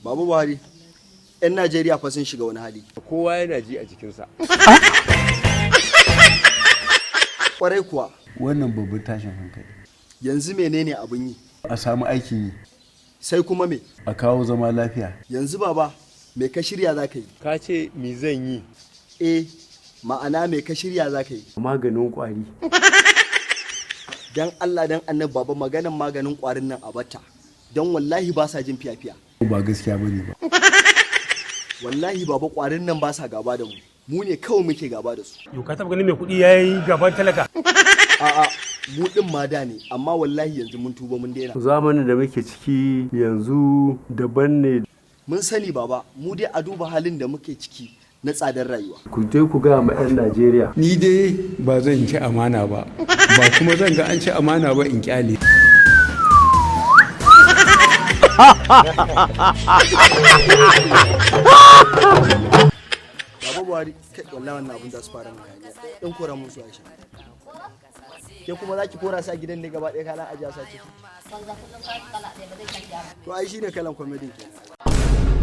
Baba Buhari, 'yan Najeriya fa sun shiga wani hali. Kowa yana ji a jikinsa. Kwarai kuwa. Wannan babban tashin hankali. Yanzu menene abin yi? A samu aikin yi. Sai kuma me? A kawo zama lafiya. Yanzu baba, me ka shirya za ka yi? Ka ce me zan yi? Eh, ma'ana me ka shirya za ka yi? Maganin kwari. Dan Allah dan Annabi baba, maganan maganin kwarin nan a bata. Don wallahi ba sa jin fiya-fiya. Ba gaskiya bane ba. Wallahi baba, kwarin nan ba sa gaba da mu. Mu ne kawai muke gaba da su. Yau ka taɓa ganin mai kuɗi ya yi gaban talaka? A'a, mu din ma da ne, amma wallahi yanzu mun tuba, mun daina. Zamanin da muke ciki yanzu daban ne. Mun sani baba, mu dai a duba halin da muke ciki na tsadar rayuwa. Ku je ku ga ma 'yan Najeriya. Ni dai ba zan ci amana ba, ba kuma zan ga an ci amana ba in kyale. Baba Buhari, kai wallahi wannan abun za su fara mun hayaniya. Dan kora musu Aisha. Ke kuma za ki kora su a gidan ne gaba ɗaya, kana ajiya sa ciki. To ai shine kalan comedy kenan.